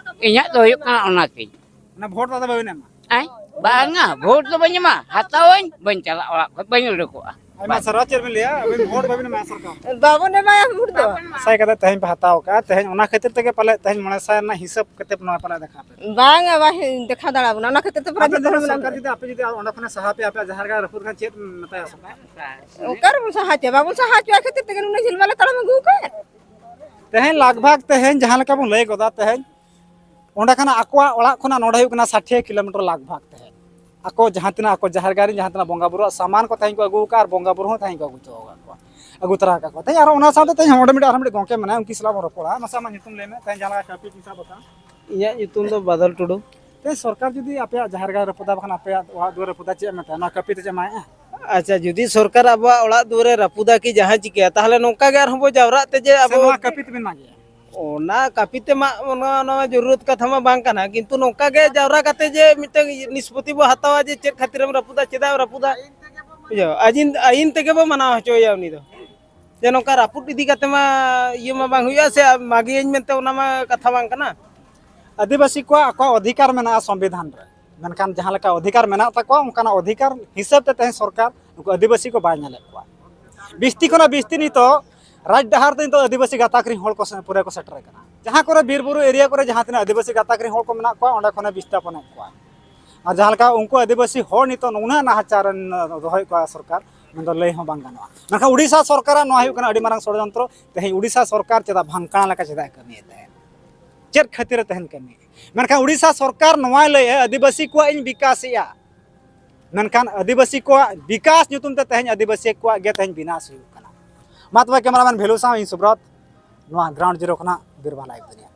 ᱤᱧᱟᱹᱜ ᱫᱚ ᱦᱩᱭᱩᱜ ᱠᱟᱱᱟ ᱚᱱᱟᱛᱤᱧ᱾ ᱚᱱᱟ ᱵᱷᱳᱴ ᱫᱚ ᱟᱫᱚ ᱵᱟᱵᱮᱱ ᱮᱢᱟ? ᱦᱮᱸ? ᱵᱟᱝᱟ, ᱵᱷᱳᱴ ᱫᱚ ᱵᱟᱹᱧ ᱮᱢᱟ, ᱦᱟᱛᱟᱣᱟᱹᱧ, ᱵᱟᱹᱧ ᱪᱟᱞᱟᱜᱼᱟ ᱚᱲᱟᱜ ᱠᱷᱚᱱ, ᱵᱟᱹᱧ ᱩᱰᱩᱠᱚᱜᱼᱟ᱾ ᱟᱭᱢᱟ ᱥᱟᱨᱦᱟᱣ᱾ ᱪᱮᱫ ᱵᱤᱱ ᱞᱟᱹᱭᱟ, ᱟᱹᱵᱤᱱ ᱵᱷᱳᱴ ᱵᱟᱵᱤᱱ ᱮᱢᱟ ᱥᱚᱨᱠᱟᱨ? ᱵᱟᱵᱚᱱ ᱮᱢᱟᱭᱟ ᱵᱷᱳᱴ ᱫᱚ᱾ ᱥᱟᱭ ᱠᱟᱛᱮ ᱛᱮᱦᱮᱧ ᱯᱮ ᱦᱟᱛᱟᱣ ᱠᱟᱜᱼᱟ, ᱛᱮᱦᱮᱧ ᱚᱱᱟ ᱠᱷᱟᱹᱛᱤᱨ ᱛᱮᱜᱮ ᱯᱟᱞᱮ ᱛᱮᱦᱮᱧ ᱢᱚᱬᱮ ᱥᱟᱭ ᱨᱮᱱᱟᱜ ᱦᱤᱥᱟᱹᱵ ᱠᱟᱛᱮ ᱱᱚᱣᱟ ᱯᱟᱞᱮ ᱫᱮᱠᱷᱟᱣ ᱯᱮ᱾ ᱵᱟᱝᱟ, ᱵᱟᱝ ᱫᱮᱠᱷᱟᱣ ᱫᱟᱲᱮᱭᱟᱵᱚᱱᱟ, ᱚᱱᱟ ᱠᱷᱟᱹᱛᱤᱨ ᱛᱮ ᱯᱨᱟᱭ ᱟᱵᱮᱱ ᱡᱚᱛᱚ ᱦᱚᱲ ᱫᱚ ᱢᱮᱱᱟᱜ ᱥᱚᱨᱠᱟᱨ ᱵᱚᱱᱟ᱾ ᱡᱩᱫᱤ ᱟᱯᱮ ᱡᱩᱫᱤ ᱚᱸᱰᱮ ᱠᱷᱚᱱᱮ ᱥᱟᱦᱟ ᱯᱮᱭᱟ, ᱟᱯᱮᱭᱟᱜ ᱡᱟᱦᱮᱨ ᱜᱟᱲ ᱨᱟᱹᱯᱩᱫ ᱠᱷᱟᱱ ᱪᱮᱫ ᱢᱮᱛᱟᱭᱟ ᱥᱚᱨᱠᱟᱨ? ᱚᱠᱟ ᱨᱮᱵᱚᱱ ᱥᱟᱦᱟ ᱦᱚᱪᱚᱭᱟ? ᱠᱷᱟᱹᱛᱤᱨ ᱛᱮᱜᱮ ᱱᱩᱱᱟᱹᱜ ᱡᱷᱟᱹᱞ ᱢᱟᱞᱮ ᱛᱟᱲᱟᱢ ᱟᱹᱜᱩ ᱟᱠᱟᱫ᱾ ᱛᱮᱦᱮᱧ ᱞᱟᱜᱽ ᱵᱷᱟᱜᱽ ᱛᱮᱦᱮᱧ ᱡᱟᱦᱟᱸ ᱞᱮᱠᱟ ᱵᱚᱱ ᱞᱟᱹᱭ ᱜᱚᱫᱟ, ᱛᱮᱦᱮᱧ ᱚᱸᱰᱮ ᱠᱷᱚᱱᱟᱜ ᱟᱠᱚᱣᱟᱜ ᱚᱲᱟᱜ ᱠᱷᱚᱱᱟᱜ ᱱᱚᱰᱮ ᱦᱩᱭᱩᱜ ᱠᱟᱱᱟ ᱥᱟᱴᱷᱤᱭᱟᱹ ᱠᱤᱞᱳᱢᱤᱴᱟᱨ ᱞᱟᱜᱽ ᱵᱷᱟᱜᱽ ᱛᱮᱦᱮᱧ᱾ ᱟᱠᱚ ᱡᱟᱦᱟᱸ ᱛᱤᱱᱟᱹᱜ ᱟᱠᱚ ᱡᱟᱦᱮᱨ ᱜᱟᱲ ᱨᱮ ᱡᱟᱦᱟᱸ ᱛᱤᱱᱟᱹᱜ ᱵᱚᱸᱜᱟ ᱵᱩᱨᱩᱣᱟᱜ ᱥᱟᱢᱟᱱ ᱠᱚ ᱛᱮᱦᱮᱧ ᱠᱚ ᱟᱹᱜᱩ ᱟᱠᱟᱫᱼᱟ ᱟᱨ ᱵᱚᱸᱜᱟ ᱵᱩᱨᱩ ᱦᱚᱸ ᱛᱮᱦᱮᱧ ᱠᱚ ᱟᱹᱜᱩ ᱦᱚᱪᱚ ᱟᱠᱟᱫ ᱠᱚᱣᱟ, ᱟᱹᱜᱩ ᱛᱚᱨᱟ ᱟᱠᱟᱫ ᱠᱚᱣᱟ᱾ ᱛᱮᱦᱮᱧ ᱟᱨᱚ ᱚᱱᱟ ᱥᱟᱶᱛᱮ ᱛᱮᱦᱮᱧ ᱚᱸᱰᱮ ᱢᱤᱫᱴᱮᱱ ᱟᱨ ᱢᱤᱫᱴᱮᱱ ᱜᱚᱢᱠᱮ ᱢᱮᱱᱟᱭᱟ, ᱩᱱᱠᱤᱱ ᱥᱟᱞᱟᱜ ᱵᱚᱱ ᱨᱚᱯᱚᱲᱟ᱾ ᱢᱟᱥᱮ ᱟᱢᱟᱜ ᱧᱩᱛᱩᱢ ᱞᱟᱹᱭ ᱢᱮ, ᱛᱮᱦᱮᱧ ᱡᱟᱦᱟᱸ ᱞᱮᱠᱟ ᱠᱟᱹᱯᱤ ᱠᱤᱱ ᱥᱟᱵ ᱟᱠᱟᱫᱼᱟ᱾ ᱤᱧᱟᱹᱜ ᱧᱩᱛᱩᱢ ᱫᱚ ᱵᱟᱫᱚᱞ ᱴᱩᱰᱩ᱾ ᱛᱮᱦᱮᱧ ᱥᱚᱨᱠᱟᱨ ᱡᱩᱫᱤ ᱟᱯᱮᱭᱟᱜ ᱡᱟᱦᱮᱨ ᱜᱟᱲ ᱨᱟᱹᱯᱩᱫᱟ, ᱵᱟᱠᱷᱟᱱ ᱟᱯᱮᱭᱟᱜ ᱚᱲᱟᱜ ᱫᱩᱣᱟᱹᱨ ᱨᱟᱹᱯᱩᱫᱟ, ᱪᱮᱫ ᱮᱢ ᱢᱮᱛᱟᱭᱟ? ᱱᱚᱣᱟ ᱠᱟᱹᱯᱤ ᱛᱮ ᱪᱮᱫ ᱮᱢ ᱮᱢᱟᱭᱟ? ᱟᱪᱪᱷᱟ, ᱡᱩᱫᱤ ᱥᱚᱨᱠᱟᱨ ᱟᱵᱚᱣᱟᱜ ᱚᱲᱟᱜ ᱫᱩᱣᱟᱹᱨᱮ ᱨᱟᱹᱯᱩᱫᱟ ᱠᱤ ᱡᱟᱦᱟᱸ ᱪᱤᱠᱟᱹᱭᱟ, ᱛᱟᱦᱚᱞᱮ ᱱᱚᱝᱠᱟ ᱜᱮ ᱟᱨᱦᱚᱸ ᱵᱚ ᱡᱟᱣᱨᱟᱜ ᱛᱮ ᱡᱮ ᱥᱮ ᱟᱵᱚ ᱱᱚᱣᱟ ᱠᱟᱹᱯᱤ ᱛᱮᱵᱮᱱ ᱢᱟᱜᱮᱭᱟ? ᱚᱱᱟ ᱠᱟᱹᱯᱤ ᱛᱮ ᱢᱟᱜ, ᱚᱱᱟ, ᱚᱱᱟ ᱡᱚᱨᱩᱨᱟᱛ ᱠᱟᱛᱷᱟ ᱢᱟ ᱵᱟᱝ ᱠᱟᱱᱟ, ᱠᱤᱱᱛᱩ ᱱᱚᱝᱠᱟ ᱜᱮ ᱡᱟᱣᱨᱟ ᱠᱟᱛᱮ ᱡᱮ ᱢᱤᱫᱴᱟᱝ ᱱᱤᱥᱯᱚᱛᱤ ᱵᱚ ᱦᱟᱛᱟᱣᱟ ᱡᱮ ᱪᱮᱫ ᱠᱷᱟᱹᱛᱤᱨᱮᱢ ᱨᱟᱹᱯᱩᱫᱟ, ᱪᱮᱫᱟᱜ ᱮᱢ ᱨᱟᱹᱯᱩᱫᱟ, ᱵᱩᱡᱷᱟᱹᱣ? ᱟᱹᱭᱤᱱ, ᱟᱹᱭᱤᱱ ᱛᱮᱜᱮ ᱵᱚ ᱢᱟᱱᱟᱣ ᱦᱚᱪᱚᱭᱮᱭᱟ ᱩᱱᱤ ᱫᱚ᱾ ᱡᱮ ᱱᱚᱝᱠᱟ ᱨᱟᱹᱯᱩᱫ ᱤᱫᱤ ᱠᱟᱛᱮ ᱢᱟ ᱤᱭᱟᱹ ᱢᱟ ᱵᱟᱝ ᱦᱩᱭᱩᱜᱼᱟ, ᱥᱮ ᱢᱟᱜᱮᱭᱟᱹᱧ ᱢᱮᱱᱛᱮ ᱚᱱᱟ ᱢᱟ ᱠᱟᱛᱷᱟ ᱵᱟᱝ ᱠᱟᱱᱟ᱾ ᱟᱹᱫᱤᱵᱟᱹᱥᱤ ᱠᱚᱣᱟᱜ ᱟᱠᱚᱣᱟᱜ ᱚᱫᱷᱤᱠᱟᱨ ᱢᱮᱱᱟᱜᱼᱟ ᱥᱚᱝᱵᱤᱫᱷᱟᱱ ᱨᱮ, ᱢᱮᱱᱠᱷᱟᱱ ᱡᱟᱦᱟᱸ ᱞᱮᱠᱟ ᱚᱫᱷᱤᱠᱟᱨ ᱢᱮᱱᱟᱜ ᱛᱟᱠᱚᱣᱟ, ᱚᱱᱠᱟᱱᱟᱜ ᱚᱫᱷᱤᱠᱟᱨ ᱦᱤᱥᱟᱹᱵ ᱛᱮ ᱛᱮᱦᱮᱧ ᱥᱚᱨᱠᱟᱨ ᱱᱩᱠᱩ ᱟᱹᱫᱤᱵᱟᱹᱥᱤ ᱠᱚ ᱵᱟᱭ ᱧᱮᱞᱮᱫ ᱠᱚᱣᱟ᱾ ᱵᱤᱥᱛᱤ ᱠᱷᱚᱱᱟᱜ ᱵᱤᱥᱛᱤ ᱱᱤᱛᱚᱜ ᱨᱟᱡᱽ ᱰᱟᱦᱟᱨ ᱛᱮ ᱱᱤᱛᱚᱜ ᱟᱹᱫᱤᱵᱟᱹᱥᱤ ᱜᱟᱛᱟᱠ ᱨᱮᱱ ᱦᱚᱲ ᱠᱚ ᱥᱮ-, ᱯᱩᱨᱟᱹ ᱠᱚ ᱥᱮᱴᱮᱨ ᱠᱟᱱᱟ᱾ ᱡᱟᱦᱟᱸ ᱠᱚᱨᱮ ᱵᱤᱨ ᱵᱩᱨᱩ ᱮᱨᱤᱭᱟ ᱠᱚᱨᱮ ᱡᱟᱦᱟᱸ ᱛᱤᱱᱟᱹᱜ ᱟᱹᱫᱤᱵᱟᱹᱥᱤ ᱜᱟᱛᱟᱠ ᱨᱮᱱ ᱦᱚᱲ ᱠᱚ ᱢᱮᱱᱟᱜ ᱠᱚᱣᱟ, ᱚᱸᱰᱮ ᱠᱷᱚᱱᱮ ᱵᱤᱥᱛᱟᱯᱚᱱᱮᱫ ᱠᱚᱣᱟ᱾ ᱟᱨ ᱡᱟᱦᱟᱸ ᱞᱮᱠᱟ ᱩᱱᱠᱩ ᱟᱹᱫᱤᱵᱟᱹᱥᱤ ᱦᱚᱲ ᱱᱤᱛᱚᱜ ᱱᱩᱱᱟᱹᱜ ᱱᱟᱦᱟᱪᱟᱨ ᱨᱮᱱ ᱫᱚᱦᱚᱭᱮᱫ ᱠᱚᱣᱟ ᱥᱚᱨᱠᱟᱨ, ᱢᱮᱱᱫᱚ ᱞᱟᱹᱭ ᱦᱚᱸ ᱵᱟᱝ ᱜᱟᱱᱚᱜᱼᱟ᱾ ᱢᱮᱱᱠᱷᱟᱱ ᱩᱲᱤᱥᱥᱟ ᱥᱚᱨᱠᱟᱨᱟᱜ ᱱᱚᱣᱟ ᱦᱩᱭᱩᱜ ᱠᱟᱱᱟ ᱟᱹᱰᱤ ᱢᱟᱨᱟᱝ ᱥᱚᱲᱭᱚᱱᱛᱨᱚ᱾ ᱛᱮᱦᱮᱧ ᱩᱲᱤᱥᱥᱟ ᱥᱚᱨᱠᱟᱨ ᱪᱮᱫᱟᱜ ᱵᱷᱟᱝᱠᱲᱟ ᱞᱮᱠᱟ ᱪᱮᱫᱟᱜ ᱮ ᱠᱟᱹᱢᱤᱭᱮᱫ ᱛᱟᱦᱮᱸᱫ? ᱪᱮᱫ ᱠᱷᱟᱹᱛᱤᱨ ᱮ ᱛᱟᱦᱮᱱ ᱠᱟᱹᱢᱤ? ᱢᱮᱱᱠᱷᱟᱱ ᱩᱲᱤᱥᱥᱟ ᱥᱚᱨᱠᱟᱨ ᱱᱚᱣᱟᱭ ᱞᱟᱹᱭᱮᱫᱼᱟ, ᱟᱹᱫᱤᱵᱟᱹᱥᱤ ᱠᱚᱣᱟᱜ ᱤᱧ ᱵᱤᱠᱟᱥᱮᱜᱼᱟ, ᱢᱮᱱᱠᱷᱟᱱ ᱟᱹᱫᱤᱵᱟᱹᱥᱤ ᱠᱚᱣᱟᱜ ᱵᱤᱠᱟᱥ ᱧᱩᱛᱩᱢ ᱛᱮ ᱛᱮᱦᱮᱧ ᱟᱹᱫᱤᱵᱟᱹᱥᱤ ᱠᱚᱣᱟᱜ ᱜᱮ ᱛᱮᱦᱮᱧ ᱵᱤᱱᱟᱥ ᱦᱩᱭᱩᱜ ᱠᱟᱱᱟ᱾ ᱢᱟ ᱛᱚᱵᱮ, ᱠᱮᱢᱮᱨᱟᱢᱮᱱ ᱵᱷᱮᱞᱩ ᱥᱟᱶ ᱤᱧ ᱥᱩᱵᱨᱚᱛ, ᱱᱚᱣᱟ ᱜᱨᱟᱣᱩᱱᱰ ᱡᱤᱨᱳ ᱠᱷᱚᱱᱟᱜ ᱵᱤᱨᱵᱷᱟᱞᱟ ᱟᱭᱩᱵ ᱫᱩᱱᱤᱭᱟ᱾